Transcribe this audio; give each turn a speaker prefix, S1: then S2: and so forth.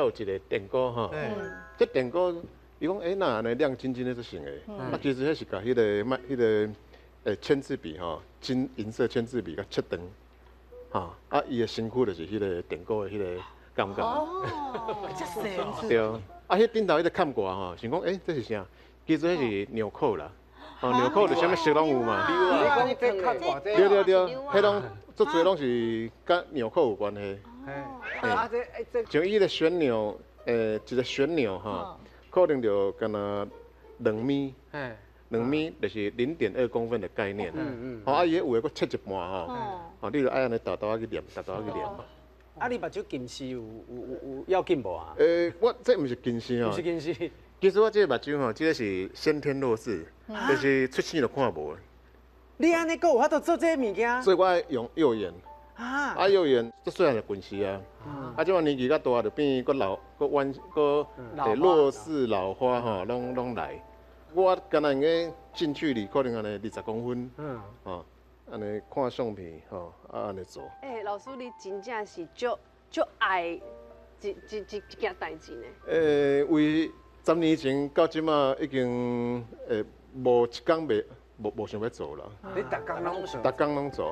S1: 遮有一个電鍋吼，這電鍋伊講欸，哪按呢亮晶晶的做成的？啊，其實彼是共彼個麥彼個簽字筆吼，金銀色簽字筆共切長，吼，啊，伊的身軀就是彼個電鍋的彼個感覺。
S2: 哦，遮細。
S1: 對，啊，彼頂頭彼個坎掛吼，想講欸，這是啥？其實彼是紐扣啦，哦，紐扣就啥物色攏有嘛。
S3: 你講這較掛這
S1: 對對對，彼攏足濟攏是佮紐扣有關係。
S3: 啊，這欸這
S1: 像伊個旋鈕，一個旋鈕吼，可能就敢若2米，2米就是0.2公分的概念。吼，啊，伊有的閣切一半吼，哦，你就愛按呢沓沓仔去連，沓沓仔去連。
S3: 啊，你目睭近視有要緊無啊？
S1: 我這毋是近視吼，
S3: 毋是近視。
S1: 其實我這個目睭吼，這個是先天弱視，就是出世就看無。
S3: 你按呢閣有法度做這个物件？
S1: 所以我愛用右眼。啊，右眼這細漢就近視啊，啊，這馬年紀較大就變閣老、閣彎、閣弱視、老花吼，攏來。我敢若用個近距離，可能按呢20公分，吼，按呢看相片，吼，啊按呢做。
S4: 欸，老師你真正是足足愛這件代誌呢？
S1: 為10年前到這馬已經無一工袂無想欲做啦。
S3: 你逐工攏做？
S1: 逐工攏做。